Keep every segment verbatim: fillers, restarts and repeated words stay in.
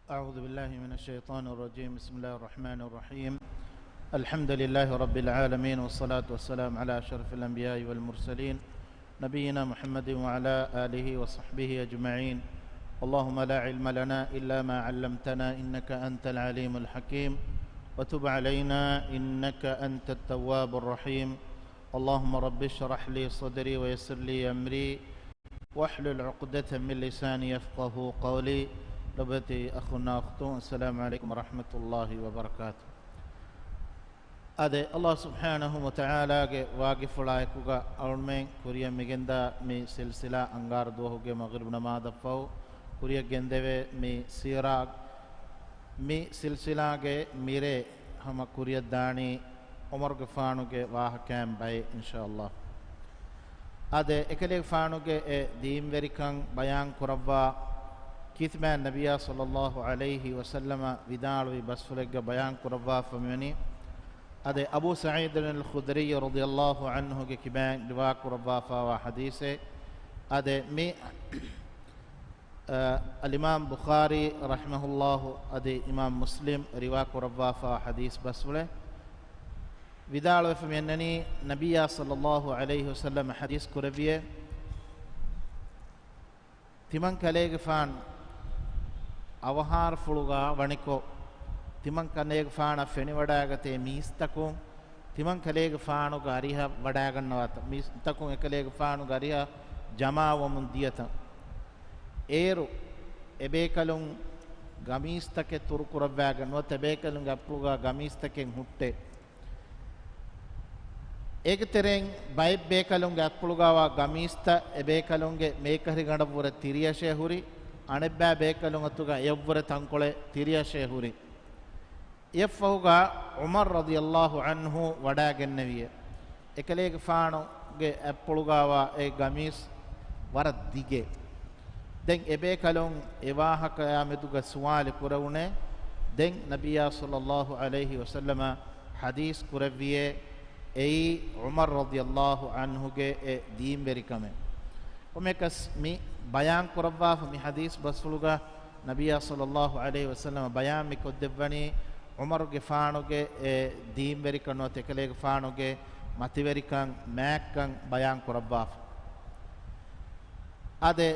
أعوذ بالله من الشيطان الرجيم. بسم الله الرحمن الرحيم. الحمد لله رب العالمين، والصلاة والسلام على أشرف الأنبياء والمرسلين، نبينا محمد وعلى آله وصحبه أجمعين. اللهم لا علم لنا إلا ما علمتنا إنك أنت العليم الحكيم، وتب علينا إنك أنت التواب الرحيم. اللهم رب اشرح لي صدري ويسر لي أمري واحلل عقدة من لساني يفقهوا قولي. ލޮބުވެތި އަޚުންނާ އުޚްތުން، އައްސަލާމު ޢަލައިކުމް ވަރަޙްމަތުﷲި ވަބަރަކާތު. އާދެ، އައްލާހު ސުބްޙާނަހު ވަތަޢާލާގެ ވާގިފުޅާއެކުގަ އަޅުމެން ކުރިއަށް މިގެންދާ މި ސިލްސިލާ އަންގާރަ ދުވަހުގެ މަޣްރިބު ނަމާދަށްފަހު ކުރިއަށް ގެންދެވޭ މި ސީރާ، މި ސިލްސިލާގެ މިރޭ ހަމަ ކުރިއަށްދާނީ ޢުމަރުގެފާނުގެ ވާހަކައިން ބައެއް، އިންޝާﷲ. އާދެ، އެކަލޭގެފާނުގެ އެ ދީންވެރިކަން ބަޔާން ކުރައްވާ ކީރިތި މާތް ނަބިއްޔާ ޞައްލައްލާހު ޢަލައިހި ވަސައްލަމަ ވިދާޅުވި ބަސްފުޅެއްގަ ބަޔާން ކުރައްވާފަ މިވަނީ، އާދެ، އަބޫ ސަޢީދު އަލް ޚުދްރީ ރަޟިޔައްލާހު ޢަންހުގެ ކިބައިން ރިވާ ކުރައްވާފައިވާ ޙަދީޘެއް. އާދެ، މި އަ، އަލްއިމާމް ބުޚާރީ ރަޙިމަހުﷲ އަދި އިމާމް މުސްލިމް ރިވާ ކުރައްވާފައިވާ ޙަދީޘް ބަސްފުޅެއް. ވިދާޅުވެފަ މިއަންނަނީ، ނަބިއްޔާ ޞައްލައްލާހު ޢަލައިހި ވަސައްލަމަ ޙަދީޘް ކުރެއްވިއޭ، ތިމަން ކަލޭގެފާނު އަވަހާރަފުޅުގަ ވަނިކޮށް، ތިމަން ކަލޭގެފާނަށް ފެނިވަޑައިގަތޭ މީސްތަކުން، ތިމަން ކަލޭގެފާނުގެ އަރިހަށް ވަޑައިގަންނަވާތަ، މީސްތަކުން އެކަލޭގެފާނުގެ އަރިހަށް ޖަމާވަމުން ދިޔަތަ؟ އޭރު އެބޭކަލުން ގަމީސްތަކެއް ތުރުކުރައްވާގެން ނުވަތަ އެބޭކަލުންގެ އަތްޕުޅުގަ ގަމީސްތަކެއް ހުއްޓޭ. އޭގެ ތެރެއިން ބައެއް ބޭކަލުންގެ އަތްޕުޅުގަވާ ގަމީސްތައް އެބޭކަލުންގެ މޭކަރިގަނޑަށްވުރެ ތިރިއަށޭ ހުރި، އަނެއްބައި ބޭކަލުން އަތުގަ އެއަށްވުރެ ތަންކޮޅެއް ތިރިއަށޭ ހުރި. އެއަށްފަހުގަ ޢުމަރު ރަޟިޔައްލާހު ޢަންހު ވަޑައިގެންނެވިއޭ. އެކަލޭގެފާނުގެ އަތްޕުޅުގަވާ އެ ގަމީސް ވަރަށް ދިގޭ. ދެން އެބޭކަލުން އެވާހަކަޔާމެދުގަ ސުވާލެއް ކުރެވުނޭ، ދެން ނަބިއްޔާ ޞައްލައްލާހު ޢަލައިހި ވަސައްލަމަ ޙަދީޘް ކުރެއްވިއޭ، އެއީ ޢުމަރު ރަޟިޔައްލާހު ޢަންހުގެ އެ ދީންވެރިކަމެއް. ކޮމެކަސް މި ބަޔާން ކުރައްވާފަ މި ޙަދީޘް ބަސްފުޅުގަ ނަބިއްޔާ ޞައްލައްލާހު ޢަލައިހި ވަސައްލަމަ ބަޔާން މި ކޮށްދެއްވަނީ، ޢުމަރުގެފާނުގެ އެ ދީންވެރިކަން ނުވަތަ އެކަލޭގެފާނުގެ މަތިވެރިކަން، މާތްކަން ބަޔާން ކުރައްވާފަ. އާދެ،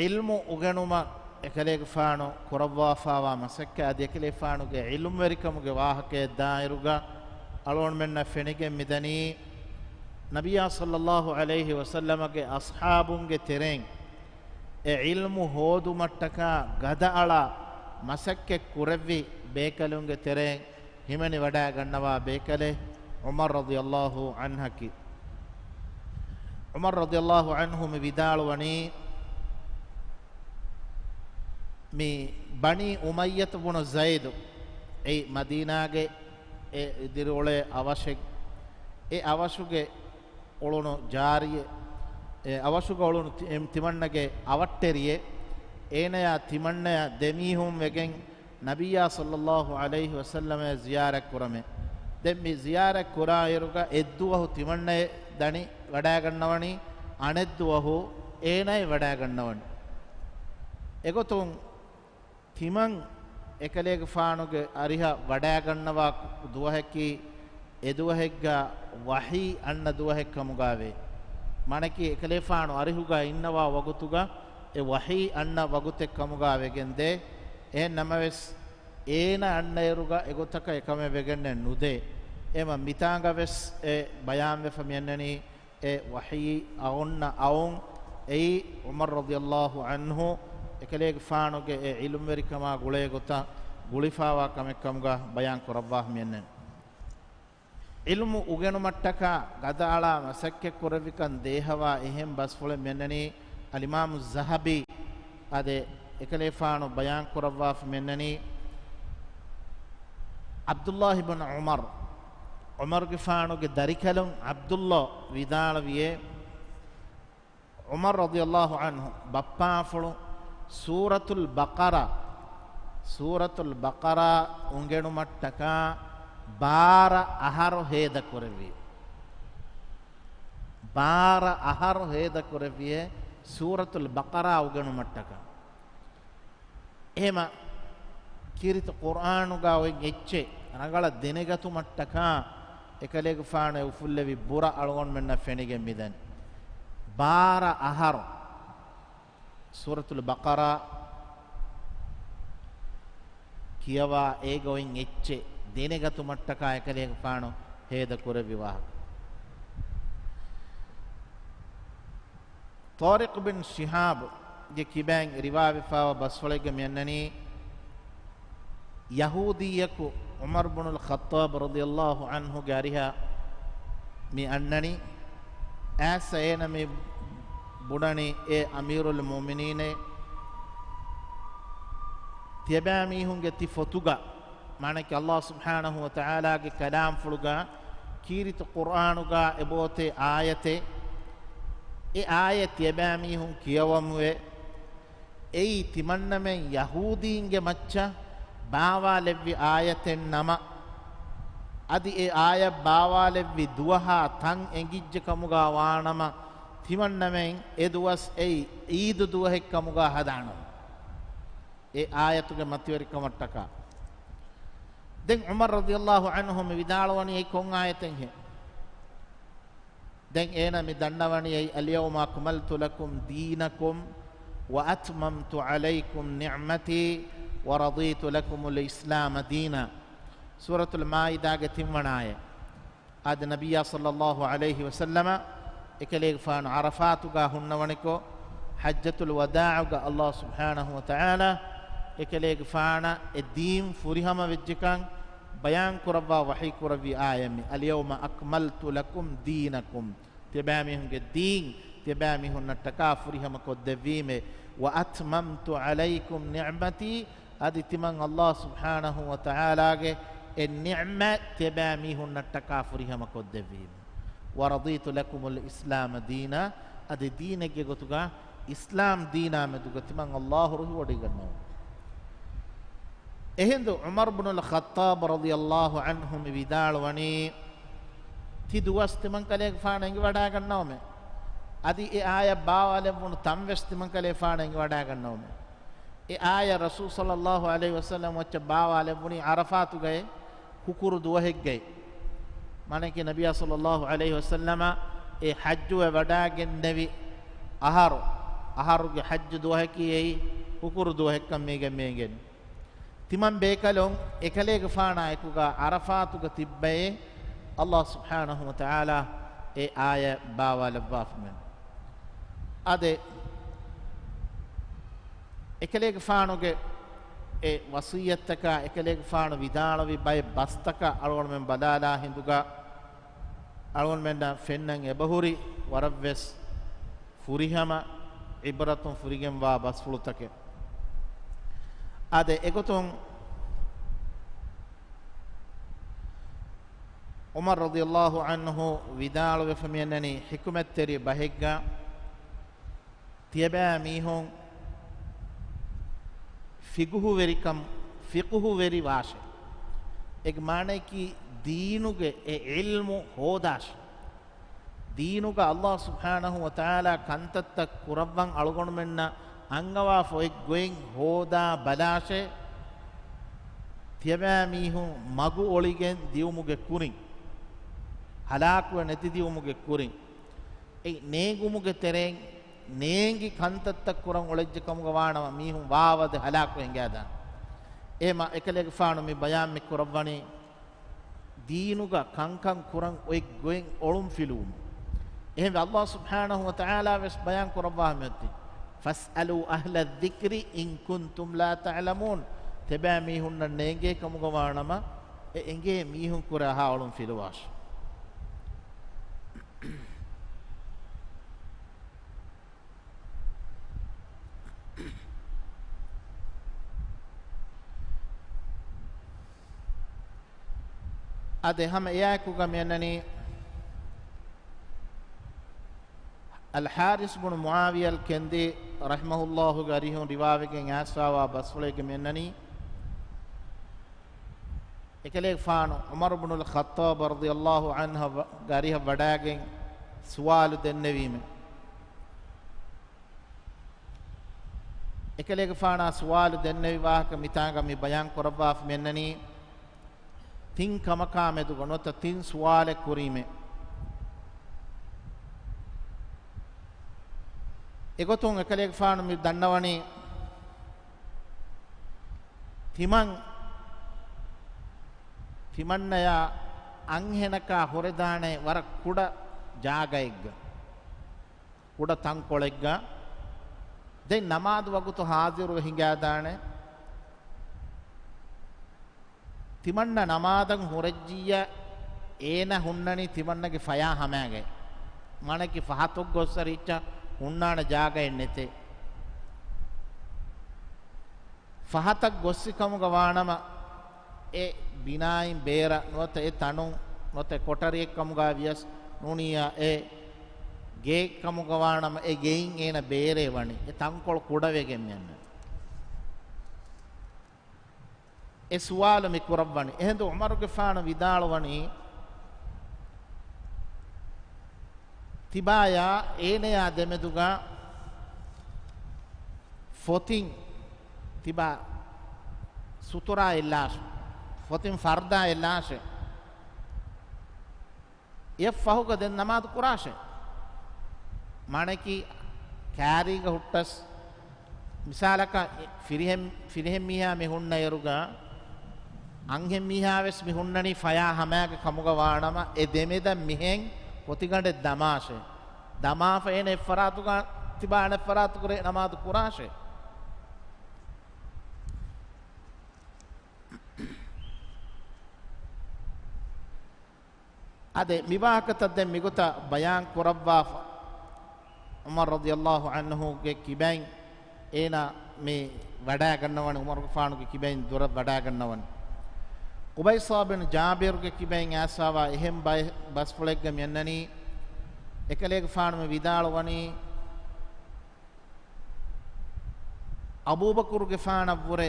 ޢިލްމު އުގެނުމަށް އެކަލޭގެފާނު ކުރައްވާފައިވާ މަސައްކަތް އަދި އެކަލޭގެފާނުގެ ޢިލްމުވެރިކަމުގެ ވާހަކައަށް ދާއިރުގަ އަޅުގަނޑުމެންނަށް ފެނިގެން މިދަނީ، ނަބިއްޔާ ޞައްލައްލާހު ޢަލައިހި ވަސައްލަމަގެ އަޞްޙާބުންގެ ތެރެއިން އެ ޢިލްމު ހޯދުމަށްޓަކާ ގަދައަޅާ މަސައްކަތް ކުރެއްވި ބޭކަލުންގެ ތެރެއިން ހިމެނިވަޑައިގަންނަވާ ބޭކަލެއް ޢުމަރު ރަޟިޔައްލާހު ޢަންހަކީ. ޢުމަރު ރަޟިޔައްލާހު ޢަންހު މި ވިދާޅުވަނީ، މި ބަނީ އުމައްޔަތު ބުނު ޒައިދު، އެއީ މަދީނާގެ އެ އިދިރިއުޅޭ އަވަށެއް، އެ އަވަށުގެ އުޅުނު ޖާރިއެއް، އެ އަވަށުގަ އުޅުނު ތި-، އެ ތިމަންނަގެ އަވަށްޓެރިއެއް، އޭނަޔާ ތިމަންނަޔާ ދެމީހުން ވެގެން ނަބިއްޔާ ޞައްލައްލާހު ޢަލައިހި ވަސައްލަމައަށް ޒިޔާރަތް ކުރަމޭ. ދެން މި ޒިޔާރަތް ކުރާއިރުގަ އެއްދުވަހު ތިމަންނައެއް ދަނި ވަޑައިގަންނަވަނީ، އަނެއްދުވަހު އޭނައެއް ވަޑައިގަންނަވަނީ. އެގޮތުން ތިމަން އެކަލޭގެފާނުގެ އަރިހަށް ވަޑައިގަންނަވާ ދުވަހަކީ އެދުވަހެއްގަ ވަޙީ އަންނަ ދުވަހެއް ކަމުގައިވޭ. މާނައަކީ އެކަލޭފާނު އަރިހުގަ އިންނަވާ ވަގުތުގަ އެ ވަޙީ އަންނަ ވަގުތެއް ކަމުގަ ވެގެންދޭ. އެހެން ނަމަވެސް، އޭނަ އަންނައިރުގަ އެގޮތަކަށް އެކަމެއް ވެގެންނެއް ނުދޭ. އެހެމަ މިތާނގަވެސް އެ ބަޔާންވެފަ މިއަންނަނީ، އެ ވަޙީ އައޮންނަ އައުން އެއީ ޢުމަރު ރަޟިޔައްލާހު ޢަންހު އެކަލޭގެފާނުގެ އެ ޢިލްމުވެރިކަމާ ގުޅޭ ގޮތަށް ގުޅިފައިވާ ކަމެއް ކަމުގަ ބަޔާން ކުރައްވާފަ މިއަންނަނީ. ޢިލްމު އުގެނުމަށްޓަކާ ގަދައަޅާ މަސައްކަތް ކުރެއްވިކަން ދޭހަވާ އެހެން ބަސްފުޅެއް މިއަންނަނީ އަލްއިމާމު ޒަހަބީ. އާދެ، އެކަލޭފާނު ބަޔާން ކުރައްވާފަ މިއަންނަނީ، ޢަބްދުﷲ ބިން ޢުމަރު، ޢުމަރުގެފާނުގެ ދަރިކަލުން ޢަބްދުﷲ ވިދާޅުވިއޭ، ޢުމަރު ރަޟިޔައްލާހު ޢަންހު ބައްޕާފުޅު ސޫރަތުލް ބަޤަރާ، ސޫރަތުލް ބަޤަރާ އުނގެނުމަށްޓަކާ ބާރަ އަހަރު ހޭދަކުރެއްވި. ބާރަ އަހަރު ހޭދަކުރެއްވިއޭ ސޫރަތުލް ބަޤަރާ އުގެނުމަށްޓަކާ. އެހެމަ ކީރިތި ޤުރްއާނުގަ އޮތް އެއްޗެއް ރަނގަޅަށް ދެނެގަތުމަށްޓަކާ އެކަލޭގެފާނު އެ އުފުއްލެވި ބުރަ އަޅުގަނޑުމެންނަށް ފެނިގެން މިދަނީ. ބާރަ އަހަރު ސޫރަތުލް ބަޤަރާ ކިޔަވާ އޭގަ އޮތް އެއްޗެއް ދެނެގަތުމަށްޓަކާ އެކަލޭގެފާނު ހޭދަ ކުރެއްވި ވާހަކަ. ޠާރިޤް ބިން ޝިހާބްގެ ކިބައިން ރިވާވެފާވާ ބަސްފުޅެއްގަ މިއަންނަނީ، ޔަހޫދީއަކު ޢުމަރު ބުނުލް ޚައްޠާބް ރަޟިޔަﷲ ޢަންހުގެ އަރިހަށް މި އަންނަނީ. އައިސް އޭނަ މި ބުނަނީ، އޭ އަމީރުލް މުއުމިނީނޭ، ތިޔަބައިމީހުންގެ ތި ފޮތުގަ، މާނައަކީ ﷲ ސުބްޙާނަހޫ ވަތަޢާލާގެ ކަލާމްފުޅުގަ ކީރިތި ޤުރްއާނުގަ އެބައޮތޭ އާޔަތެއް، އެ އާޔަތް ތިޔަބައިމީހުން ކިޔަވަމުވެ. އެއީ ތިމަންނަމެން ޔަހޫދީންގެ މައްޗަށް ބާވާލެއްވި އާޔަތެއް ނަމަ، އަދި އެ އާޔަތް ބާވާލެއްވި ދުވަހާ ތަން އެނގިއްޖެ ކަމުގަ ވާނަމަ، ތިމަންނަމެން އެ ދުވަސް އެއީ ޢީދު ދުވަހެއް ކަމުގަ ހަދާނަމަ، އެ އާޔަތުގެ މަތިވެރިކަމަށްޓަކާ. ދެން ޢުމަރު ރަޟިޔަﷲ ޢަންހު މި ވިދާޅުވަނީ އެއީ ކޮން އާޔަތެއްހޭ؟ ދެން އޭނަ މި ދަންނަވަނީ އެއީ، اليوم أكملت لكم دينكم وأتممت عليكم نعمتي ورضيت لكم الإسلام دينا. ސޫރަތުލް މާއިދާގެ ތިންވަނަ އާޔަތް. އާދެ، ނަބިއްޔާ ޞައްލަﷲ ޢަލައިހި ވަސައްލަމަ އެކަލޭގެފާނު ޢަރަފާތުގަ ހުންނަވަނިކޮށް، ޙައްޖަތުލް ވަދާޢުގަ ﷲ ސުބްޙާނަހޫ ވަތަޢާލާ އެކަލޭގެފާނަށް އެ ދީން ފުރިހަމަ ވެއްޖެކަން ބަޔާން ކުރައްވާ ވަޙީ ކުރެއްވި އާޔަތް މި، اليوم أكملت لكم دينكم. ތިޔަބައިމީހުންގެ ދީން ތިޔަބައިމީހުންނަށްޓަކާ ފުރިހަމަ ކޮށްދެއްވީމޭ. وأتممت عليكم نعمتي، އަދި ތިމަން ﷲ ސުބްޙާނަހޫ ވަތަޢާލާގެ އެ ނިޢުމަތް ތިޔަބައިމީހުންނަށްޓަކާ ފުރިހަމަ ކޮށްދެއްވީމޭ. ورضيت لكم الإسلام دينا، އަދި ދީނެއްގެ ގޮތުގަ އިސްލާމް ދީނާ މެދުގަ ތިމަން ﷲ ރުހިވޮޑިގަންނަވަން. އެހިނދު ޢުމަރު ބުނުލް ޚައްޠާބް ރަޟިޔަﷲ ޢަންހު މި ވިދާޅުވަނީ، ތި ދުވަސް ތިމަންކަލޭގެފާނަށް އެނގިވަޑާގަންނަވަމޭ. އަދި އެ އާޔަތް ބާވާލެއްވުނު ތަންވެސް ތިމަންކަލޭގެފާނަށް އެނގިވަޑާގަންނަވަމޭ. އެ އާޔަތް ރަސޫލު ޞައްލަﷲ ޢަލައިހި ވަސައްލަމަ މައްޗަށް ބާވާލެއްވުނީ ޢަރަފާތުގައި، ހުކުރު ދުވަހެއްގައި. މާނައަކީ ނަބިއްޔާ ޞައްލަﷲ ޢަލައިހި ވަސައްލަމަ އެ ޙައްޖުވެ ވަޑާގެންނެވި އަހަރު، އަހަރުގެ ޙައްޖު ދުވަހަކީ އެއީ ހުކުރު ދުވަހެއްކަން މީގެން މި އެނގެނީ. ތިމަން ބޭކަލުން އެކަލޭގެފާނާ އެކުގަ ޢަރަފާތުގަ ތިއްބައޭ، ﷲ ސުބްޙާނަހޫ ވަތަޢާލާ އެ އާޔަތް ބާވާލައްވާފަމެ. އާދެ، އެކަލޭގެފާނުގެ އެ ވަޞިއްޔަތްތަކާ އެކަލޭގެފާނު ވިދާޅުވި ބައެއް ބަސްތަކަށް އަޅުގަނޑުމެން ބަލާލާ ހިނދުގަ، އަޅުގަނޑުމެންނަށް ފެންނަން އެބަހުރި ވަރަށްވެސް ފުރިހަމަ ޢިބްރަތުން ފުރިގެންވާ ބަސްފުޅުތަކެއް. އާދެ، އެގޮތުން ޢުމަރު ރަޟިޔަﷲ ޢަންހު ވިދާޅުވެފަ މިއަންނަނީ ޙިކުމަތްތެރި ބަހެއްގަ، ތިޔަބައިމީހުން ފިޤުހުވެރިކަން، ފިޤުހުވެރި ވާށޭ. އޭގެ މާނައަކީ ދީނުގެ އެ ޢިލްމު ހޯދާށޭ. ދީނުގަ ﷲ ސުބްޙާނަހޫ ވަތަޢާލާ ކަންތައްތައް ކުރައްވަން އަޅުގަނޑުމެންނަށް އަންގަވާފަ އޮތް ގޮތް ހޯދާ ބަލާށޭ. ތިޔަބައިމީހުން މަގު އޮޅިގެން ދިއުމުގެ ކުރިން، ހަލާކުވެ ނެތިދިއުމުގެ ކުރިން، އެ ނޭނގުމުގެ ތެރެއިން ނޭނގި ކަންތައްތައް ކުރަން އުޅެއްޖެ ކަމުގަ ވާނަމަ، މީހުން ވާވަދެ ހަލާކު ހިނގާދާނެ. އެހެމަ އެކަލޭގެފާނު މި ބަޔާން މި ކުރައްވަނީ، ދީނުގަ ކަންކަން ކުރަން އޮތް ގޮތް އޮޅުންފިލުވުމުން. އެހެންވެ، ﷲ ސުބްޙާނަހޫ ވަތަޢާލާ ވެސް ބަޔާން ކުރައްވާ މިއޮތީ، فاسألوا أهل الذكر إن كنتم لا تعلمون. ތިޔަބައިމީހުންނަށް ނޭނގޭ ކަމުގަ ވާނަމަ، އެ އެނގޭ މީހުން ކުރެ އަހާ އޮޅުން ފިލުވާށި. އާދެ، ހަމަ އެއާއެކުގަ މިއަންނަނީ، އަލްޙާރިސް ބުނު މުޢާވިޔަ އަލް ކިންދީ ރަޙިމަހުﷲގެ އަރިހުން ރިވާވެގެން އައިސްފާވާ ބަސްފުޅެއްގަ މިއަންނަނީ، އެކަލޭގެފާނު ޢުމަރު ބުނުލް ޚައްޠާބް ރަޟިޔަﷲ ޢަންހުގެ އަރިހަށް ވަޑާގެން ސުވާލު ދެންނެވީމެ. އެކަލޭގެފާނާ ސުވާލު ދެންނެވި ވާހަކަ މިތާނގަ މި ބަޔާން ކުރައްވާފަ މިއަންނަނީ، ތިން ކަމަކާ މެދުގަ ނުވަތަ ތިން ސުވާލެއް ކުރީމޭ. އެގޮތުން އެކަލޭގެފާނު މި ދަންނަވަނީ، ތިމަން، ތިމަންނަޔާ އަންހެނަކާ ހުރެދާނެ ވަރަށް ކުޑަ ޖާގައެއްގަ، ކުޑަ ތަންކޮޅެއްގަ. ދެން ނަމާދު ވަގުތު ހާޒިރުވެ ހިނގާދާނެ. ތިމަންނަ ނަމާދަށް ހުރެއްޖިއްޔާ، އޭނަ ހުންނަނީ ތިމަންނަގެ ފަޔާ ހަމައިގައި. މާނައަކީ ފަހަތަށް ގޮއްސަ ރީއްޗަށް ހުންނާނެ ޖާގައެއް ނެތޭ. ފަހަތަށް ގޮއްސި ކަމުގަ ވާނަމަ، އެ ބިނާއިން ބޭރަށް ނުވަތަ އެ ތަނުން ނުވަތަ ކޮޓަރިއެއް ކަމުގަ ވިޔަސް ނޫނިއްޔާ، އެ ގެއެއް ކަމުގަ ވާނަމަ، އެ ގެއިން އޭނަ ބޭރޭ ވަނީ. އެ ތަންކޮޅު ކުޑަވެގެން މިއަންނަނީ. އެ ސުވާލު މި ކުރައްވަނީ. އެހިނދު ޢުމަރުގެފާނު ވިދާޅުވަނީ، ތިބާޔާ އޭނަޔާ ދެމެދުގަ ފޮތިން ތިބާ ސުތުރާ އެއްލާށޭ، ފޮތިން ފަރުދާ އެއްލާށޭ. އެއަށްފަހުގަ ދެން ނަމާދު ކުރާށޭ. މާނައަކީ، ކާރީގަ ހުއްޓަސް، މިސާލަކަށް، ފިރިހެން، ފިރިހެން މީހާ މި ހުންނަ އިރުގަ، އަންހެން މީހާ ވެސް މި ހުންނަނީ ފަޔާ ހަމައިގެ ކަމުގަ ވާނަމަ، އެ ދެމެދަށް މިހެން ފޮތިގަނޑެއް ދަމާށޭ. ދަމާފަ އޭނަ އެއްފަރާތުގަ ތިބާ އަނެއްފަރާތު ކުރެ ނަމާދު ކުރާށޭ. އާދެ، މިވާހަކަތައް ދެން މިގޮތަށް ބަޔާން ކުރައްވާފަ، ޢުމަރު ރަޟިޔަﷲ ޢަންހުގެ ކިބައިން އޭނާ މި ވަޑައިގަންނަވަނީ، ޢުމަރުގެފާނުގެ ކިބައިން ދުރަށް ވަޑައިގަންނަވަނީ. ޤުބައިޞާ ބިން ޖާބިރުގެ ކިބައިން އައިސްފަވާ އެހެން ބައެއް، ބަސްފުޅެއްގަ މިއަންނަނީ، އެކަލޭގެފާނު މި ވިދާޅުވަނީ، އަބޫބަކުރުގެފާނަށްވުރެ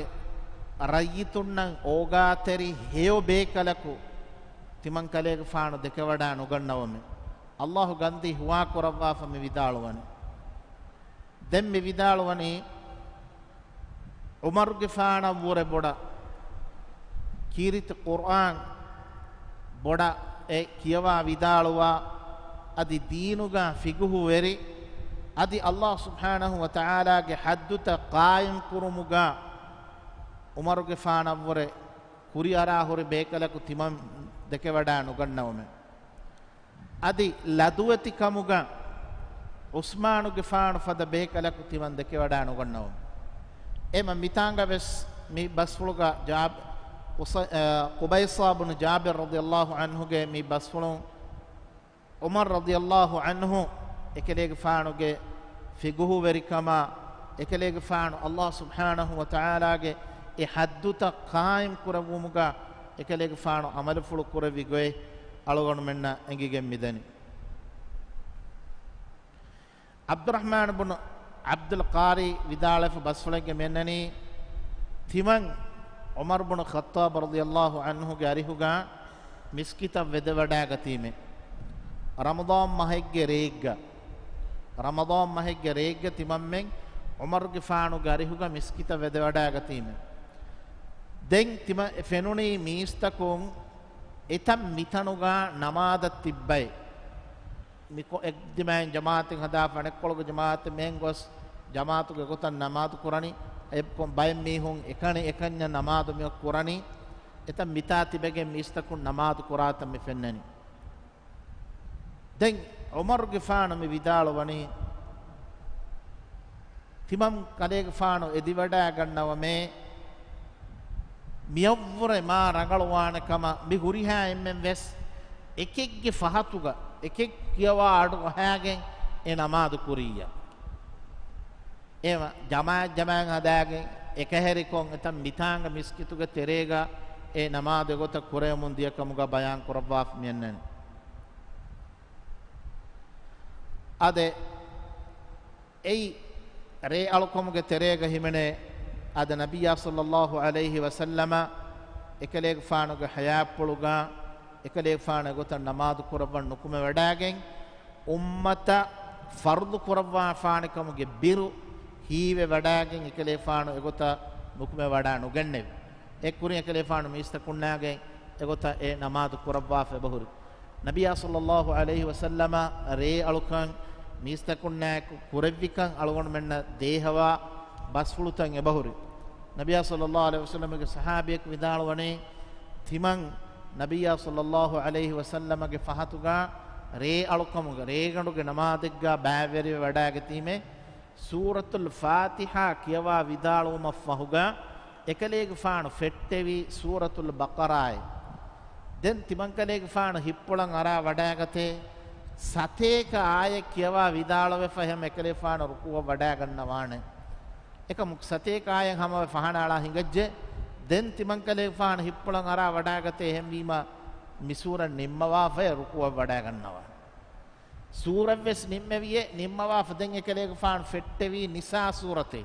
ރައްޔިތުންނަށް އޯގާތެރި ހެޔޮ ބޭކަލަކު ތިމަން ކަލޭގެފާނު ދެކެވަޑައި ނުގަންނަވަމޭ. ﷲ ގަންދީ ހުވާކުރައްވާފަ މި ވިދާޅުވަނީ. ދެން މި ވިދާޅުވަނީ، ޢުމަރުގެފާނަށްވުރެ ބޮޑަށް ކީރިތި ޤުރްއާން ބޮޑަށް އެ ކިޔަވާ ވިދާޅުވާ، އަދި ދީނުގަ ފިޤުހުވެރި، އަދި ﷲ ސުބްޙާނަހޫ ވަތަޢާލާގެ ޙައްދުތައް ޤާއިމްކުރުމުގަ ޢުމަރުގެފާނަށްވުރެ ކުރިއަރާ ހުރި ބޭކަލަކު ތިމަން ދެކެވަޑައި ނުގަންނަވަމޭ. އަދި ލަދުވެތިކަމުގަ ޢުސްމާނުގެފާނު ފަދަ ބޭކަލަކު ތިމަން ދެކެވަޑައި ނުގަންނަވަމޭ. އެމަ މިތާނގަ ވެސް މި ބަސްފުޅުގަ ޖާބި-، ޤުސަ-، އަ، ޤުބައިޞާ ބުނު ޖާބިރު ރަޟިޔަﷲ ޢަންހުގެ މި ބަސްފުޅުން ޢުމަރު ރަޟިޔަﷲ ޢަންހު އެކަލޭގެފާނުގެ ފިޤުހުވެރިކަމާ، އެކަލޭގެފާނު ﷲ ސުބްޙާނަހޫ ވަތަޢާލާގެ އެ ޙައްދުތައް ޤާއިމް ކުރެއްވުމުގަ އެކަލޭގެފާނު ޢަމަލުފުޅު ކުރެއްވި ގޮތް އަޅުގަނޑުމެންނަށް އެނގިގެން މިދަނީ. ޢަބްދުއްރަޙްމާނު ބުނު ޢަބްދުލް ޤާރީ ވިދާޅުވެފަ ބަސްފުޅެއްގަ މިއަންނަނީ، ތިމަން ޢުމަރު ބުނު ޚައްޠާބު ރަޟިޔަﷲ ޢަންހުގެ އަރިހުގަ މިސްކިތަށް ވެދެވަޑައިގަތީމޭ. ރަމަޟާން މަހެއްގެ ރޭއްގަ، ރަމަޟާން މަހެއްގެ ރޭއްގަ ތިމަންމެން ޢުމަރުގެފާނުގެ އަރިހުގަ މިސްކިތަށް ވެދެވަޑައިގަތީމޭ. ދެން ތިމަ ފެނުނީ މީސްތަކުން އެތަން މިތަނުގަ ނަމާދަށް ތިއްބައި. މިކޮ-، އެއްދިމާއިން ޖަމާޢަތެއް ހަދާފަ އަނެއްކޮޅުގެ ޖަމާޢަތެއް މިހެން ގޮސް ޖަމާޢަތުގެ ގޮތަށް ނަމާދު ކުރަނީ. އެއްކޮ-، ބައެއް މީހުން އެކަނި އެކަންޏަށް ނަމާދު މިއޮތް ކުރަނީ. އެތަން މިތާ ތިބެގެން މީސްތަކުން ނަމާދު ކުރާތަން މި ފެންނަނީ. ދެން ޢުމަރުގެފާނު މި ވިދާޅުވަނީ، ތިމަން ކަލޭގެފާނު އެދިވަޑައިގަންނަވަމޭ، މިއަށްވުރެ މާ ރަނގަޅުވާނެ ކަމަށް މި ހުރިހާ އެންމެން ވެސް އެކެއްގެ ފަހަތުގަ އެކެއް ކިޔަވާ އަޑު އަހާގެން އެ ނަމާދު ކުރިއްޔާ. އެ ޖަމާޢަތް ޖަމާޢަތް ހަދާގެން އެކަހެރިކޮށް އެތަން މިތާނގަ މިސްކިތުގެ ތެރޭގަ އެ ނަމާދު އެގޮތަށް ކުރެވެމުން ދިޔަ ކަމުގަ ބަޔާން ކުރައްވާފަ މިއަންނަނީ. އާދެ، އެއީ ރޭ އަޅުކަމުގެ ތެރޭގަ ހިމެނޭ، އާދެ، ނަބިއްޔާ ޞައްލައްލާހު ޢަލައިހި ވަސައްލަމަ އެކަލޭގެފާނުގެ ޙަޔާތްޕުޅުގަ އެކަލޭގެފާނު އެގޮތަށް ނަމާދު ކުރައްވަން ނުކުމެވަޑައިގެން، އުއްމަތަށް ފަރުޟު ކުރައްވާފާނެ ކަމުގެ ބިރު ހީވެވަޑާގެން އެކަލޭފާނު އެގޮތަށް ނުކުމެވަޑާ ނުގެންނެވި. އެ ކުރިން އެކަލޭފާނު މީސްތަކުންނާގެން އެގޮތަށް އެ ނަމާދު ކުރައްވާފަ އެބަހުރި. ނަބިއްޔާ ޞައްލައްލާހު ޢަލައިހި ވަސައްލަމަ ރޭ އަޅުކަން މީސްތަކުންނާއެކު ކުރެއްވިކަން އަޅުގަނޑުމެންނަށް ދޭހަވާ ބަސްފުޅުތައް އެބަހުރި. ނަބިއްޔާ ޞައްލައްލާހު ޢަލައިހި ވަސައްލަމަގެ ޞަޙާބީއަކު ވިދާޅުވަނީ، ތިމަން ނަބިއްޔާ ޞައްލައްލާހު ޢަލައިހި ވަސައްލަމަގެ ފަހަތުގަ ރޭ އަޅުކަމުގަ، ރޭގަނޑުގެ ނަމާދެއްގަ ބައިވެރިވެ ވަޑާގަތީމޭ، ސޫރަތުލް ފާތިޙާ ކިޔަވާ ވިދާޅުވުމަށްފަހުގަ، އެކަލޭގެފާނު ފެއްޓެވީ ސޫރަތުލް ބަޤަރާއޭ. ދެން ތިމަންކަލޭގެފާނު ހިއްޕުޅަށް އަރާ ވަޑާގަތޭ، ސަތޭކަ އާޔަތް ކިޔަވާ ވިދާޅުވެފަ އެހެން އެކަލޭގެފާނު ރުކޫޢަށް ވަޑާގަންނަވާނެ. އެކަމު ސަތޭކަ އާޔަތް ހަމަވެ ފަހަނައަޅާ ހިނގައްޖެ. ދެން ތިމަންކަލޭގެފާނު ހިއްޕުޅަށް އަރާ ވަޑާގަތޭ، އެހެންވީމަ މި ސޫރަ ނިންމަވާފައޭ ރުކޫޢަށް ވަޑާގަންނަވާނެ. ސޫރަތްވެސް ނިންމެވިއޭ، ނިންމަވާފަ ދެން އެކަލޭގެފާނު ފެއްޓެވީ ނިސާ ސޫރަތޭ.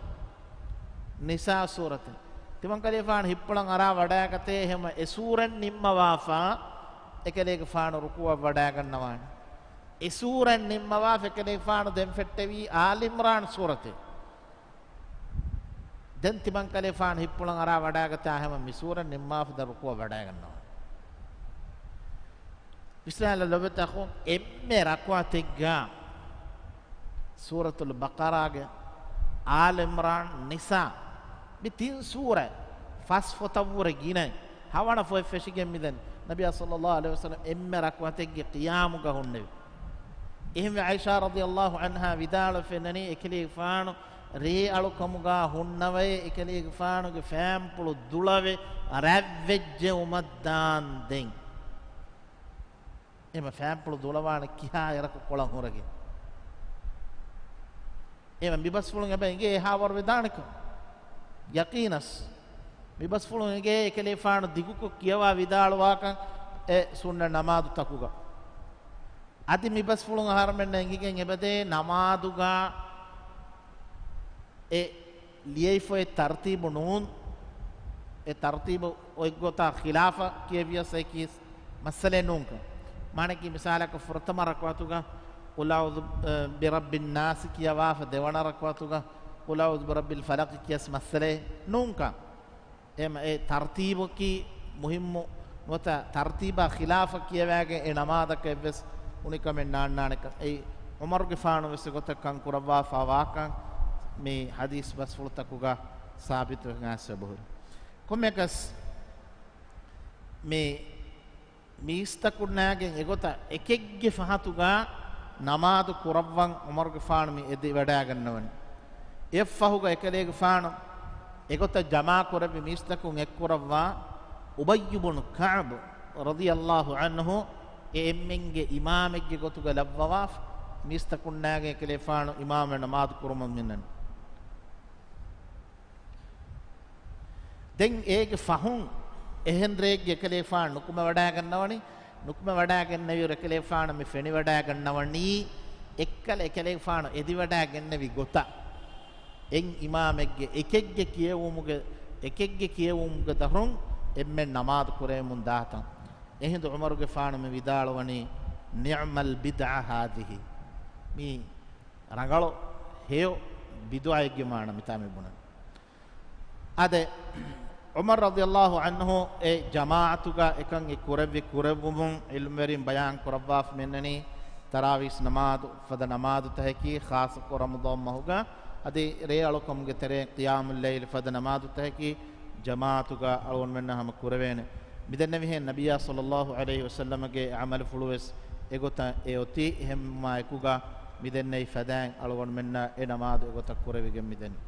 ނިސާ ސޫރަތޭ. ތިމަންކަލޭގެފާނު ހިއްޕުޅަށް އަރާ ވަޑާގަތޭ، އެހެންވެ އެ ސޫރަތް ނިންމަވާފަ އެކަލޭގެފާނު ރުކޫޢަށް ވަޑާގަންނަވާނެ. އެ ސޫރަތް ނިންމަވާފަ އެކަލޭގެފާނު ދެން ފެއްޓެވީ އާލި ޢިމްރާން ސޫރަތޭ. ދެން ތިމަންކަލޭގެފާނު ހިއްޕުޅަށް އަރާ ވަޑާގަތާ، އެހެންވެ މި ސޫރަތް ނިންމާފަ ދެން ރުކޫޢަށް ވަޑާގަންނަވާނެ. ވިސްނާލަ ލޮބުވެތި އަޚުން، އެންމެ ރަކުޢަތެއްގަ ސޫރަތުލް ބަޤަރާގެ، އާލި ޢިމްރާން، ނިސާ، މި ތިން ސޫރަ ފަސް ފޮތަށްވުރެ ގިނައި ހަވަނަ ފޮތް ފެށިގެން މިދެން ނަބިއްޔާ ޞައްލައްލާހު ޢަލައިހި ވަސައްލަމް އެންމެ ރަކުޢަތެއްގެ ޤިޔާމުގަ ހުންނެވި. އެހެންވެ ޢާއިޝާ ރަޟިޔައްލާހު ޢަންހާ ވިދާޅުވެފަ ނަނީ، އެކަލޭގެފާނު ރޭ އަޅުކަމުގަ ހުންނަވައޭ، އެކަލޭގެފާނުގެ ފައިންޕުޅު ދުޅަވެ ރަތްވެއްޖެއުމަށްދާންދެން. އެމަ ފައިންޕުޅު ދުޅަވާނެ ކިހާ އެރަކު ކޮޅަށް ހުރެގެން. އެމަ މިބަސްފުޅުން އެބަ އެނގޭ އެހާވަރު ވެދާނެކަން. ޔަޤީނަސް މިބަސްފުޅުން އެނގޭ އެކަލޭފާނު ދިގުކޮށް ކިޔަވާ ވިދާޅުވާކަން އެ ސުންނަ ނަމާދުތަކުގަ. އަދި މިބަސްފުޅުން އަހަރުމެންނަށް އެނގިގެން އެބަދޭ ނަމާދުގަ އެ ލިޔެފައި ތަރުތީބު ނޫން، އެ ތަރުތީބު އޮތްގޮތާ ޚިލާފަށް ކިޔެވިޔަސް އެކި މައްސަލައެއް ނޫންކަން. މާނައަކީ މިސާލަކަށް ފުރަތަމަ ރަކުޢަތުގަ قل أعوذ برب الناس ކިޔަވާފަ، ދެވަނަ ރަކުޢަތުގަ قل أعوذ برب الفلق ކިޔަސް މައްސަލައެއް ނޫންކަން. އެމަ އެ ތަރުތީބަކީ މުހިއްމު ނުވަތަ ތަރުތީބާ ޚިލާފަށް ކިޔަވާގެން އެ ނަމާދަކަށް އެއްވެސް އުނިކަމެއް ނާންނާނެކަން. އެއީ ޢުމަރުގެފާނު ވެސް އެގޮތަށް ކަން ކުރައްވާފާ ވާކަން މި ޙަދީޘް ބަސްފުޅުތަކުގަ ސާބިތުވެ އައިސް އެބަހުރި. ކޮންމެއަކަސް މި މީސްތަކުންނާގެން އެގޮތަށް އެކެއްގެ ފަހަތުގަ ނަމާދު ކުރައްވަން ޢުމަރުގެފާނު މި އެދިވަޑައިގަންނަވަނީ. އެއަށްފަހުގަ އެކަލޭގެފާނު އެގޮތަށް ޖަމާކުރެއްވި މީސްތަކުން އެއްކުރައްވާ އުބައްޔު ބުނު ކަޢުބު ރަޟިޔައްލާހު ޢަންހު އެ އެންމެންގެ އިމާމެއްގެ ގޮތުގަ ލައްވަވާފަ، މީސްތަކުންނާގެ އެކަލޭފާނު އިމާމެއް ނަމާދު ކުރުމަށް މިންނަނީ. ދެން އޭގެ ފަހުން އެހެން ރެއެއްގެ އެކަލޭފާނު ނުކުމެވަޑައިގަންނަވަނީ، ނުކުމެވަޑައިގެންނެވިއިރު އެކަލޭފާނު މި ފެނިވަޑައިގަންނަވަނީ، އެއްކަލަ އެކަލޭފާނު އެދިވަޑައިގެންނެވި ގޮތަށް. އެއް އިމާމެއްގެ އެކެއްގެ ކިޔެވުމުގެ، އެކެއްގެ ކިޔެވުމުގެ ދަށުން އެންމެން ނަމާދު ކުރެވެމުން ދާތަން. އެހިނދު ޢުމަރުގެފާނު މި ވިދާޅުވަނީ، نعم البدعة هذه. މީ ރަނގަޅު ހެޔޮ ބިދުޢައެއްގެ މާނަ މިތާ މި ބުނަނީ. އާދެ، ޢުމަރު ރަޟިޔައްލާހު ޢަންހު އެ ޖަމާޢަތުގަ އެކަން އެ ކުރެއްވި ކުރެއްވުމުން ޢިލްމުވެރިން ބަޔާން ކުރައްވާފަ މިންނަނީ، ތަރާވީސް ނަމާދު ފަދަ ނަމާދުތަކަކީ، ޚާއްޞަކޮށް ރަމަޟާން މަހުގަ، އަދި ރޭ އަޅުކަމުގެ ތެރެއިން ޤިޔާމުއްލައިލް ފަދަ ނަމާދުތަކަކީ، ޖަމާޢަތުގަ އަޅުގަނޑުމެންނަށް ހަމަ ކުރެވޭނެ. މިދެންނެވިހެން ނަބިއްޔާ ޞައްލައްލާހު ޢަލައިހި ވަސައްލަމަގެ ޢަމަލުފުޅުވެސް އެގޮތަށް އެ އޮތީ. އެހެންވުމާއެކުގަ މިދެންނެވި ފަދައިން އަޅުގަނޑުމެންނަށް އެ ނަމާދު އެގޮތަށް ކުރެވިގެން މިދެނީ.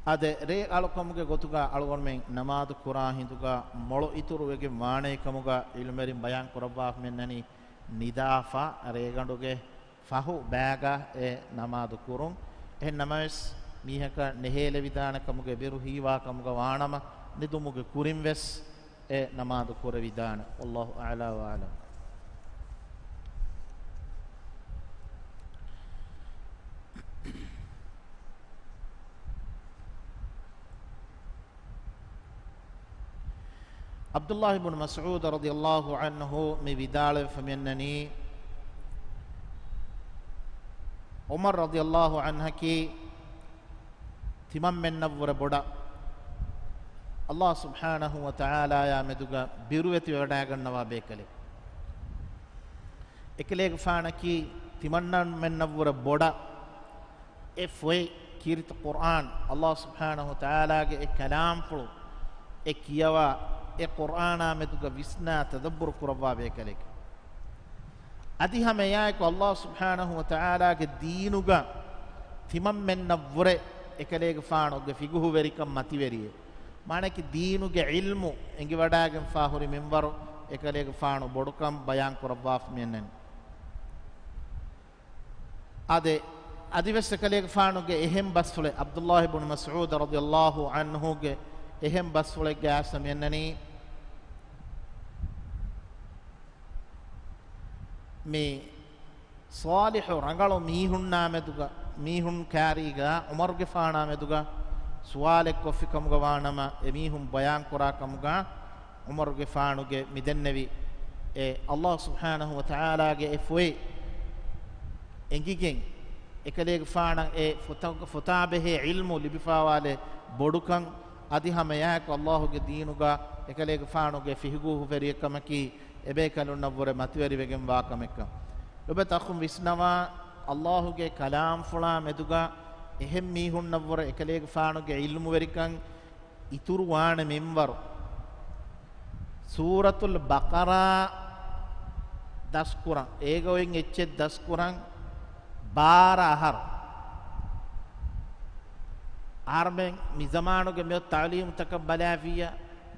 އާދެ، ރޭ އަޅުކަމުގެ ގޮތުގަ އަޅުގަނޑުމެން ނަމާދު ކުރާ ހިނދުގަ މޮޅު އިތުރުވެގެން ވާނެ ކަމުގަ ޢިލްމުވެރިން ބަޔާން ކުރައްވާފަ މިންނަނީ، ނިދާފަ ރޭގަނޑުގެ ފަހު ބައިގަ އެ ނަމާދު ކުރުން. އެހެން ނަމަވެސް، މީހަކަށް ނެހޭލެވިދާނެ ކަމުގެ ބިރު ހީވާ ކަމުގަ ވާނަމަ، ނިދުމުގެ ކުރިން ވެސް އެ ނަމާދު ކުރެވިދާނެ. والله أعلى وأعلم. ޢަބްދުﷲ ބުނު މަސްޢޫދު ރަޟިޔަﷲ ޢަންހު މި ވިދާޅުވެފަ މިއަންނަނީ، ޢުމަރު ރަޟިޔަﷲ ޢަންހަކީ ތިމަންމެންނަށްވުރެ ބޮޑަށް ﷲ ސުބްޙާނަހޫ ވަތަޢާލާޔާ މެދުގަ ބިރުވެތިވެވަޑައިގަންނަވާ ބޭކަލެއް. އެކަލޭގެފާނަކީ ތިމަންމެންނަށްވުރެ ބޮޑަށް އެ ފޮތް، ކީރިތި ޤުރްއާން، ﷲ ސުބްޙާނަހޫ ވަތަޢާލާގެ އެ ކަލާމްފުޅު، އެ ކިޔަވާ، އެ ޤުރްއާނާ މެދުގަ ވިސްނާ ތަދައްބުރު ކުރައްވާ ބޭކަލެކެ. އަދި ހަމަ އެއާއެކު ﷲ ސުބްޙާނަހޫ ވަތަޢާލާގެ ދީނުގަ ތިމަންމެންނަށްވުރެ އެކަލޭގެފާނުގެ ފިޤުހުވެރިކަން މަތިވެރިއެއް. މާނައަކީ ދީނުގެ ޢިލްމު އެނގިވަޑައިގެންފާ ހުރި މިންވަރު އެކަލޭގެފާނު ބޮޑުކަން ބަޔާން ކުރައްވާފަ މިއަންނަނީ. އާދެ، އަދިވެސް އެކަލޭގެފާނުގެ އެހެން ބަސްފުޅެއް، ޢަބްދުﷲ ބުނު މަސްޢޫދު ރަޟިޔަﷲ ޢަންހުގެ އެހެން ބަސްފުޅެއްގައި އައިސް މިއަންނަނީ، މި ޞާލިޙު ރަނގަޅު މީހުންނާ މެދުގަ، މީހުން ކާރީގަ ޢުމަރުގެފާނާ މެދުގަ ސުވާލެއް ކޮށްފި ކަމުގަ ވާނަމަ، އެ މީހުން ބަޔާން ކުރާ ކަމުގަ، ޢުމަރުގެފާނުގެ މި ދެންނެވި އެ ﷲ ސުބްޙާނަހޫ ވަތަޢާލާގެ އެ ފޮތް އެނގިގެން، އެކަލޭގެފާނަށް އެ ފޮތަ-، ފޮތާބެހޭ ޢިލްމު ލިބިފާވާލެއް ބޮޑުކަން، އަދި ހަމައެއާއެކު ﷲގެ ދީނުގަ އެކަލޭގެފާނުގެ ފިޤުހުވެރިއެއްކަމަކީ، އެބޭކަލުންނަށްވުރެ މަތިވެރިވެގެންވާ ކަމެއްކަން. ލޮބުވެތި އަޚުން ވިސްނަވާ، ﷲގެ ކަލާމްފުޅާ މެދުގަ އެހެން މީހުންނަށްވުރެ އެކަލޭގެފާނުގެ ޢިލްމުވެރިކަން އިތުރުވާނެ މިންވަރު، ސޫރަތުލް ބަޤަރާ ދަސްކުރަން، އޭގަ އޮތް އެއްޗެއް ދަސްކުރަން ބާރަ އަހަރު. އަހަރުމެން މި ޒަމާނުގެ މިއޮތް ތަޢުލީމުތަކަށް ބަލާފިއްޔާ،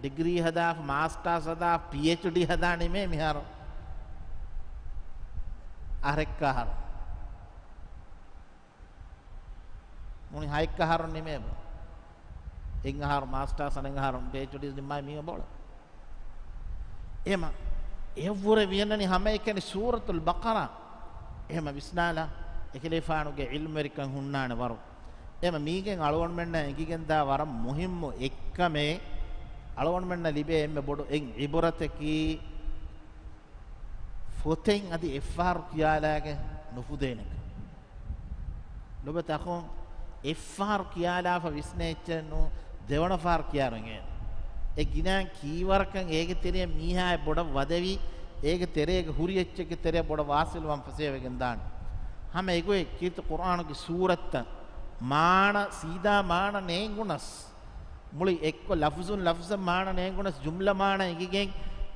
ޑިގްރީ ހަދާފަ، މާސްޓާސް ހަދާފަ، ޕީއެޗްޑީ ހަދާ ނިމޭ މިހާރު އަހަރެއްކަ އަހަރު. މުޅި ހައެއްކަ އަހަރު ނިމޭ ބަ. އެއް އަހަރު މާސްޓާސް، އަނެއް އަހަރު ޕީއެޗްޑީ ނިންމާ މީހުން ބޯޅަ. އެހެމަ، އެއަށްވުރެ ވިޔަންނަނީ ހަމައެކަނި ސޫރަތުލް ބަޤަރާ. އެހެމަ ވިސްނާލާ، އެކަލޭފާނުގެ ޢިލްމުވެރިކަން ހުންނާނެ ވަރު. އެހެމަ މީގެން އަޅުގަނޑުމެންނަށް އެނގިގެންދާ ވަރަށް މުހިއްމު އެއްކަމެއް، އަޅުގަނޑުމެންނަށް ލިބޭ އެންމެ ބޮޑު އެއް ޢިބުރަތަކީ، ފޮތެއް އަދި އެއްފަހަރު ކިޔާލާގެން ނުފުދޭނެކަން. ލޮބުވެތި އަޚުން، އެއްފަހަރު ކިޔާލާފަ ވިސްނޭ އެއްޗެއް ނޫން، ދެވަނަ ފަހަރު ކިޔާރު އިނގޭނެ. އެ ގިނައިން ކީއްވަރަކަށް އޭގެ ތެރެއަށް މީހާއެއް ބޮޑަށް ވަދެވި، އޭގެ ތެރޭގަ ހުރި އެއްޗެއްގެ ތެރެއަށް ބޮޑަށް ވާސިލްވާން ފަސޭހަވެގެން ދާނެ. ހަމަ އެގޮތް ކީރިތި ޤުރްއާނުގެ ސޫރަތްތައް މާނަ، ސީދާ މާނަ ނޭނގުނަސް، މުޅި އެއްކޮށް ލަފުޒުން ލަފުޒަށް މާނަ ނޭނގުނަސް، ޖުމްލަ މާނަ އެނގިގެން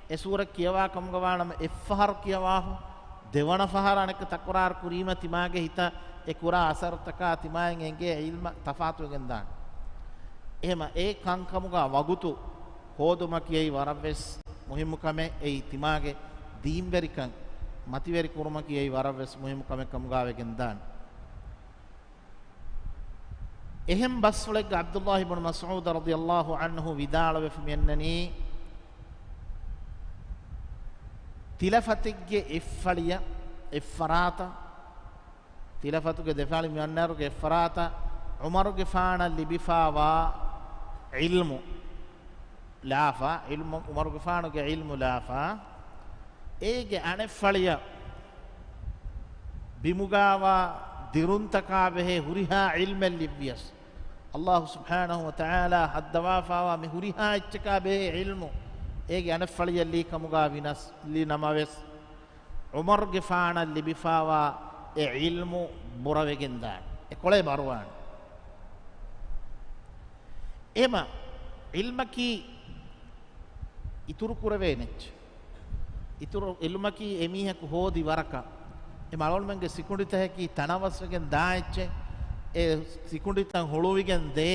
އެ ސޫރަ ކިޔަވާ ކަމުގަ ވާނަމަ، އެއްފަހަރު ކިޔަވާފަ، ދެވަނަ ފަހަރަށް އަނެއްކާ ތަކުރާރު ކުރީމަ ތިމާގެ ހިތަށް އެ ކުރާ އަސަރުތަކާ ތިމާއިން އެނގޭ ޢިލްމަށް ތަފާތުވެގެން ދާނެ. އެހެމަ އެ ކަންކަމުގަ ވަގުތު ހޯދުމަކީ އެއީ ވަރަށްވެސް މުހިއްމު ކަމެއް. އެއީ ތިމާގެ ދީންވެރިކަން މަތިވެރި ކުރުމަކީ އެއީ ވަރަށްވެސް މުހިއްމު ކަމެއް ކަމުގަ ވެގެން ދާނެ. އެހެން ބަސްފުޅެއްގަ ޢަބްދުﷲ ބުނު މަސްޢޫދު ރަޟިޔަﷲ ޢަންހު ވިދާޅުވެފަ މިއަންނަނީ، ތިލަފަތެއްގެ އެއްފަޅިއަށް، އެއްފަރާތަށް، ތިލަފަތުގެ ދެފަޅި މިއަންނައިރުގެ އެއްފަރާތަށް ޢުމަރުގެފާނަށް ލިބިފާވާ ޢިލްމު ލާފަ، ޢިލްމު، ޢުމަރުގެފާނުގެ ޢިލްމު ލާފަ، އޭގެ އަނެއްފަޅިއަށް ބިމުގާވާ ދިރުންތަކާ ބެހޭ ހުރިހާ ޢިލްމެއް ލިއްވިޔަސް، ﷲ ސުބްޙާނަހޫ ވަތަޢާލާ ހައްދަވާފާވާ މި ހުރިހާ އެއްޗަކާ ބެހޭ ޢިލްމު، އޭގެ އަނެއްފަޅިއަށް ލީ ކަމުގާ ވިނަސް ލި ނަމަވެސް، ޢުމަރުގެފާނަށް ލިބިފާވާ އެ ޢިލްމު ބުރަވެގެންދާނެ. އެ ކޮޅޭ ބަރުވާނެ. އެމަ ޢިލްމަކީ އިތުރު ކުރެވޭނެއްޗެއް. އިތުރު ޢިލްމަކީ އެމީހަކު ހޯދި ވަރަކަށް. އެ އަޅުގަނޑުމެންގެ ސިކުނޑިތަކަކީ ތަނަވަސްވެގެން ދާ އެއްޗެއް. އެ ސިކުނޑިތައް ހުޅުވިގެން ދޭ.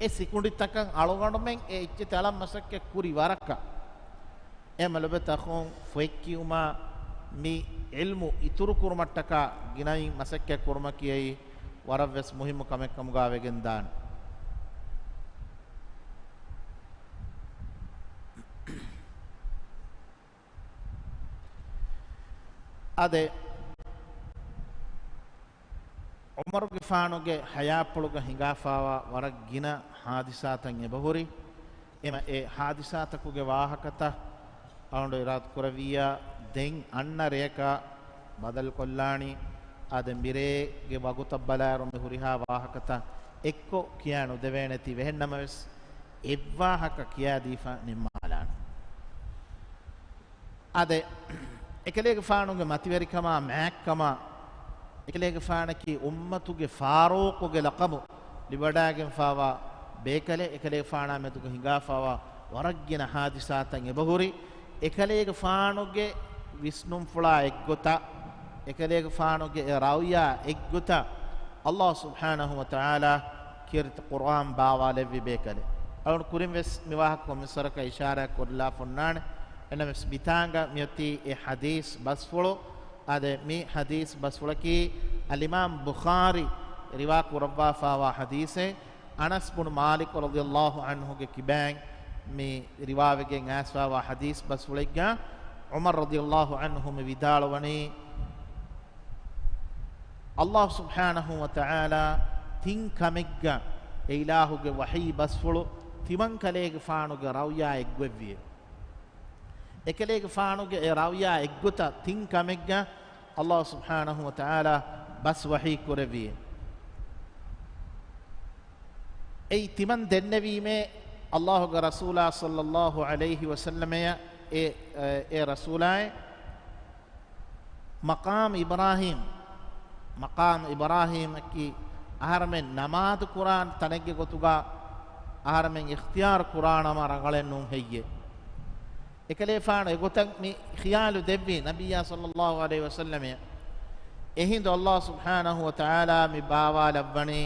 އެ ސިކުނޑިތަކަށް އަޅުގަނޑުމެން އެ އެއްޗެއް ތަޅަން މަސައްކަތް ކުރި ވަރަކަށް. އެ މަލުބެތަކުން ފޮތް ކިޔުމާ މި ޢިލްމު އިތުރު ކުރުމަށްޓަކާ ގިނައިން މަސައްކަތް ކުރުމަކީ އެއީ ވަރަށްވެސް މުހިއްމު ކަމެއް ކަމުގާ ވެގެން ދާނެ. އާދެ، ޢުމަރުގެފާނުގެ ޙަޔާތްޕުޅުގަ ހިނގާފާވާ ވަރަށް ގިނަ ޙާދިސާތައް އެބަހުރި. އެމަ އެ ހާދިސާތަކުގެ ވާހަކަތައް އަޅުގަނޑު އިރާދަ ކުރެއްވިއްޔާ، ދެން އަންނަ ރެޔަކަށް ބަދަލުކޮށްލާނީ. އާދެ، މިރޭގެ ވަގުތަށް ބަލާއިރު މި ހުރިހާ ވާހަކަތައް އެއްކޮށް ކިޔާ ނުދެވޭނެތީ ވެހެންނަމަވެސް، އެއްވާހަކަ ކިޔާދީފަ ނިންމާލާނެ. އާދެ، އެކަލޭގެފާނުގެ މަތިވެރިކަމާ މާތްކަމާ، އެކަލޭގެފާނަކީ އުއްމަތުގެ ފާރޫޤުގެ ލަޤަބު ލިބިވަޑައިގެންފާވާ ބޭކަލެއް، އެކަލޭގެފާނާ މެދުގަ ހިނގާފާވާ ވަރަށް ގިނަ ހާދިސާތައް އެބަހުރި. އެކަލޭގެފާނުގެ ވިސްނުންފުޅާ އެއްގޮތަށް، އެކަލޭގެފާނުގެ އެ ރައުޔާ އެއްގޮތަށް، އައްލާހު ސުބްޙާނަހު ވަތަޢާލާ ކީރިތި ޤުރްއާން ބާވާލެއްވި ބޭކަލެއް. އަޅުގަނޑު ކުރިން ވެސް މި ވާހަކަ ކޮންމެސް ވަރަކަށް އިޝާރާތް ކުރިލާފަ އޮންނާނެ. އެނަމެސް މިތާނގަ މިއޮތީ އެ ޙަދީޘް ބަސްފުޅު. އާދެ، މި ޙަދީޘް ބަސްފުޅަކީ އަލްއިމާމް ބުޚާރީ ރިވާ ކުރައްވާފާވާ ޙަދީޘެއް. އަނަސް ބުނު މާލިކު ރަޟިޔައްލާހު ޢަންހުގެ ކިބައިން މި ރިވާވެގެން އައިސްފާވާ ޙަދީޘް ބަސްފުޅެއްގަ ޢުމަރު ރަޟިޔައްލާހު ޢަންހު މި ވިދާޅުވަނީ، އައްލާހު ސުބްޙާނަހު ވަތަޢާލާ ތިން ކަމެއްގަ އެ އިލާހުގެ ވަޙީ ބަސްފުޅު ތިމަން ކަލޭގެފާނުގެ ރައުޔާ އެއްގޮތްވިއެވެ. އެކަލޭގެފާނުގެ އެ ރައުޔާ އެއްގޮތަށް ތިން ކަމެއްގަ އައްލާހު ސުބްޙާނަހު ވަތަޢާލާ ބަސް ވަޙީ ކުރެއްވިއެވެ. އެއީ ތިމަން ދެންނެވީމޭ، އައްލާހުގެ ރަސޫލާ ޞައްލައްލާހު ޢަލައިހި ވަސައްލަމަޔަށް އެ، އެ، އެ ރަސޫލާއޭ، މަޤާމް އިބްރާހީމް، މަޤާމް އިބްރާހީމަކީ އަހަރެމެން ނަމާދު ކުރާން ތަނެއްގެ ގޮތުގަ އަހަރެމެން އިޚްތިޔާރު ކުރާނަމަ ރަނގަޅެއް ނޫން ހެއްޔޭ؟ އެކަލޭފާނު އެގޮތަށް މި ޚިޔާލު ދެއްވީ ނަބިއްޔާ ޞައްލައްލާހު ޢަލައިހި ވަސައްލަމަޔަށް. އެހިނދު އައްލާހު ސުބްޙާނަހު ވަތަޢާލާ މި ބާވާލައްވަނީ،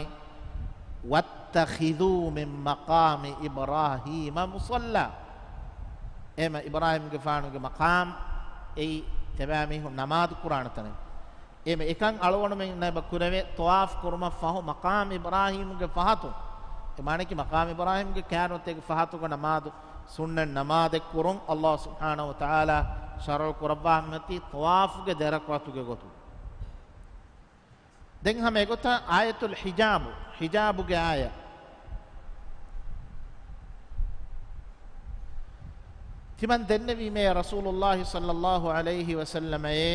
"وَاتَّخِذُوا مِن مَّقَامِ إِبْرَاهِيمَ مُصَلًّى." އެހެމަ އިބްރާހީމްގެފާނުގެ މަޤާމް އެއީ ތިބާމީހުން ނަމާދު ކުރާނެ ތަނެއް. އެހެމަ އެކަން އަޅުގަނޑުމެން ނަބަ ކުރެވޭ، ޠަވާފް ކުރުމަށް ފަހު މަޤާމް އިބްރާހީމްގެ ފަހަތުން، އެ މާނައަކީ މަޤާމް އިބްރާހީމްގެ ކާރުންތޭގެ ފަހަތުގަ ނަމާދު، ސުންނަތް ނަމާދެއް ކުރުން އައްލާހު ސުބްޙާނަހު ވަތަޢާލާ ޝަރުޢު ކުރައްވާ މިއޮތީ ޠަވާފުގެ ދެ ރަކުޢަތުގެ ގޮތުން. ދެން ހަމަ އެގޮތަށް އާޔަތުލް ޙިޖާބު، ޙިޖާބުގެ އާޔަތް. ތިމަން ދެންނެވީމޭ ރަސޫލުﷲ ޞައްލައްލާހު ޢަލައިހި ވަސައްލަމައޭ،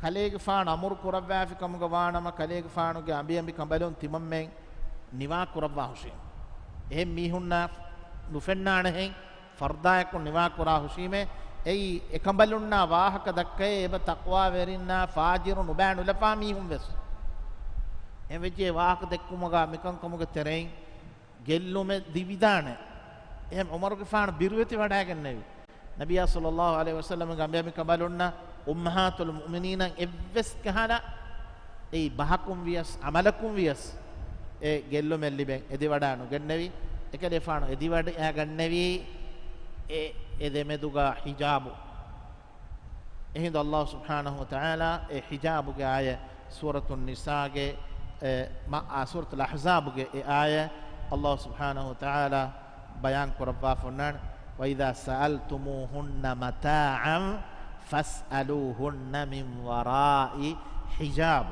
ކަލޭގެފާނު އަމުރު ކުރައްވާފި ކަމުގަ ވާނަމަ، ކަލޭގެފާނުގެ އަނބިއަނބިކަނބަލުން ތިމަންމެން ނިވާ ކުރައްވާ ހުށީ. އެހެން މީހުންނާ ނުފެންނާނެހެން، ފަރުދާއަކުން ނިވާކުރާ ހުށީމޭ. އެއީ އެކަނބަލުންނާ ވާހަކަ ދައްކައޭ، އެބަ ތަޤްވާވެރިންނާ ފާޖިރު ނުބައި ނުލަފާ މީހުން ވެސް. އެހެންވެއްޖެ ވާހަކަ ދެއްކުމުގަ މިކަންކަމުގެ ތެރެއިން ގެއްލުމެއް ލިބިދާނެ. އެހެން ޢުމަރުގެފާނު ބިރުވެތިވަޑައިގެންނެވި. ނަބިއްޔާ ޞައްލައްލާހު ޢަލައިހި ވަސައްލަމްގެ އަނބިއަނބިކަނބަލުންނަށް އުއްމަހާތުލް މުއުމިނީނަށް އެއްވެސް ކަހަލަ އެއީ ބަހަކުން ވިޔަސް، ޢަމަލަކުން ވިޔަސް އެ ގެއްލުމެއް ލިބެން އެދިވަޑައި ނުގެންނެވި. އެކަލޭފާނު އެދިވަޑައިގަންނެވީ އެ، އެ ދެމެދުގަ ޙިޖާބު. އެހިނދު އައްލާހު ސުބްޙާނަހު ވަތަޢާލާ އެ ޙިޖާބުގެ އާޔަތް ސޫރަތުން ނިސާގެ، އެ، މަ-، އާ، ސޫރަތުލް އަޙްޒާބުގެ އެ އާޔަތް އައްލާހު ސުބްޙާނަހު ވަތަޢާލާ ބަޔާން ކުރައްވާފަ އޮންނާނެ، "وَإِذَا سَأَلْتُمُوهُنَّ مَتَاعًا فَاسْأَلُوهُنَّ مِنْ وَرَاءِ حِجَابٍ."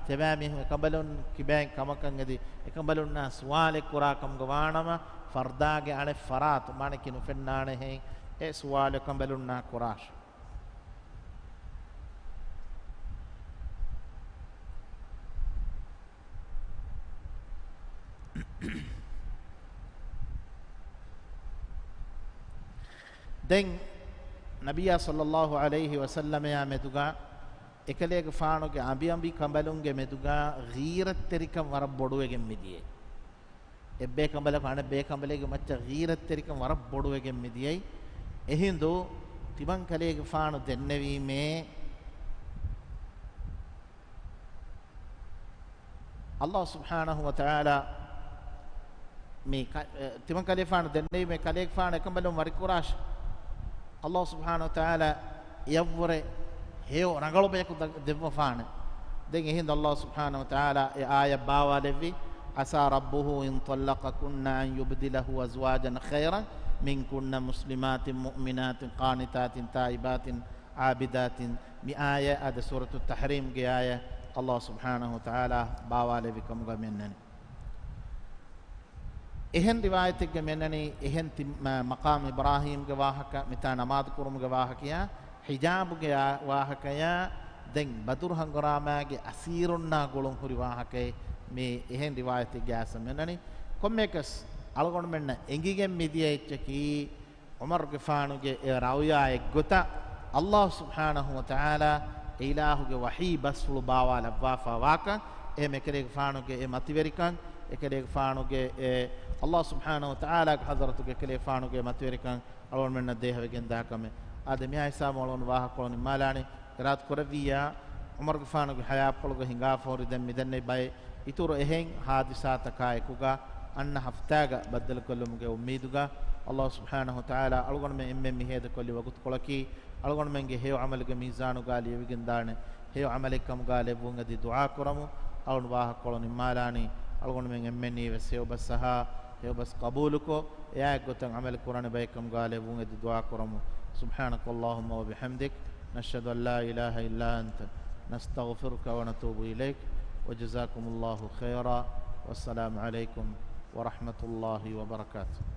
ތިބާމީހުން އެކަނބަލުން ކިބައިން ކަމަކަށް އެދި، އެކަނބަލުންނާ ސުވާލެއް ކުރާ ކަމުގަ ވާނަމަ، ފަރުދާގެ އަނެއް ފަރާތު، މާނައަކީ ނުފެންނާނެހެން، އެ ސުވާލު އެކަނބަލުންނާ ކުރާށޭ. ދެން ނަބިއްޔާ ޞައްލައްލާހު ޢަލައިހި ވަސައްލަމަޔާ މެދުގަ އެކަލޭގެފާނުގެ އަނބިއަނބި ކަނބަލުންގެ މެދުގަ ޣީރަތްތެރިކަން ވަރަށް ބޮޑުވެގެން މިދިޔައީ. އެއްބޭކަނބަލަކު އަނެއްބޭކަނބަލެއްގެ މައްޗަށް ޣީރަތްތެރިކަން ވަރަށް ބޮޑުވެގެން މިދިޔައީ. އެހިނދު ތިމަން ކަލޭގެފާނު ދެންނެވީމޭ، އައްލާހު ސުބްޙާނަހު ވަތަޢާލާ މި ކަ-، އެ، ތިމަން ކަލޭފާނު ދެންނެވީމޭ ކަލޭގެފާނު އެކަނބަލުން ވަރިކުރާށޭ. އައްލާހު ސުބްޙާނަހު ވަތަޢާލާ އެޔަށްވުރެ ހެޔޮ ރަނގަޅު ބަޔަކު ދަ-، ދެއްވަފާނެ. ދެން އެހިނދު އައްލާހު ސުބްޙާނަހު ވަތަޢާލާ އެ އާޔަތް ބާވާލެއްވި، "عَسَىٰ رَبُّهُ إِن طَلَّقَكُنَّ أَن يُبْدِلَهُ أَزْوَاجًا خَيْرًا مِنْكُنَّ مُسْلِمَاتٍ مُؤْمِنَاتٍ قَانِتَاتٍ تَائِبَاتٍ عَابِدَاتٍ." މި އާޔަތް އަދި ސޫރަތު ތަޙްރީމްގެ އާޔަތް އައްލާހު ސުބްޙާނަހު ވަތަޢާލާ ބާވާލެއްވި ކަމުގަ މި އަންނަނީ. އެހެން ރިވާޔަތެއްގަ މިއަންނަނީ، އެހެން ތި-، މަ-، މަޤާމް އިބްރާހީމްގެ ވާހަކަ، މިތާ ނަމާދު ކުރުމުގެ ވާހަކަޔާ، ޙިޖާބުގެ އާ-، ވާހަކަޔާ، ދެން ބަދުރު ހަނގުރާމާގެ އަސީރުންނާ ގުޅުން ހުރި ވާހަކައެއް މި އެހެން ރިވާޔަތެއްގެ އާސަ މިއަންނަނީ. ކޮންމެއަކަސް އަޅުގަނޑުމެންނަށް އެނގިގެން މިދިޔަ އެއްޗަކީ، ޢުމަރުގެފާނުގެ އެ ރައުޔާ އެއްގޮތަށް، ﷲ ސުބްޙާނަހު ވަތަޢާލާ އެ އިލާހުގެ ވަޙީ ބަސްފުޅު ބާވާލައްވާފާ ވާކަން، އެހެން އެކަލޭގެފާނުގެ އެ މަތިވެރިކަން، އެކަލޭގެފާނުގެ އެ ﷲ ސުބްޙާނަހު ވަތަޢާލާގެ ޙަޟްރަތުގެ އެކަލޭގެފާނުގެ މަތިވެރިކަން އަޅުގަނޑުމެންނަށް ދޭހަވެގެން ދާ ކަމެއް. އާދެ، މިހާ ހިސާބުން އަޅުގަނޑު ވާހަކަކޮޅު ނިންމާލާނީ. އިރާދަ ކުރެއްވިއްޔާ، ޢުމަރުގެފާނުގެ ޙަޔާތްޕުޅުގަ ހިނގާފަ ހުރި ދެން މިދެންނެވި ބައެއް އިތުރު އެހެން ޙާދިސާތަކާ އެކުގަ އަންނަ ހަފްތާގަ ބައްދަލުކޮށްލުމުގެ އުއްމީދުގަ، ﷲ ސުބްޙާނަހު ވަތަޢާލާ އަޅުގަނޑުމެން އެންމެން މި ހޭދަކޮށްލި ވަގުތުކޮޅަކީ، އަޅުގަނޑުމެންގެ ހެޔޮ ޢަމަލުގެ މީޒާނުގަ ލިޔެވިގެންދާނެ ހެޔޮ ޢަމަލެއްކަމުގަ ލެއްވުން އެދި ދުޢާ ކުރަމު. އަޅުގަނޑު ވާހަކަކޮޅު ނިންމާލާނީ. އަޅުގަނޑުމެން އެންމެންނީވެސް ހެޔޮބަސް އަހާ، ހެޔޮބަސް ޤަބޫލުކޮށް، އެއާއެއްގޮތަށް ޢަމަލު ކުރާނެ ބައެއްކަމުގަ ލެއްވުން އެދި ދުޢާ ކުރަމު. سبحانك اللهم وبحمدك، نشهد أن لا إله إلا أنت، نستغفرك ونتوب إليك، وجزاكم الله خيرا، والسلام عليكم ورحمة الله وبركاته.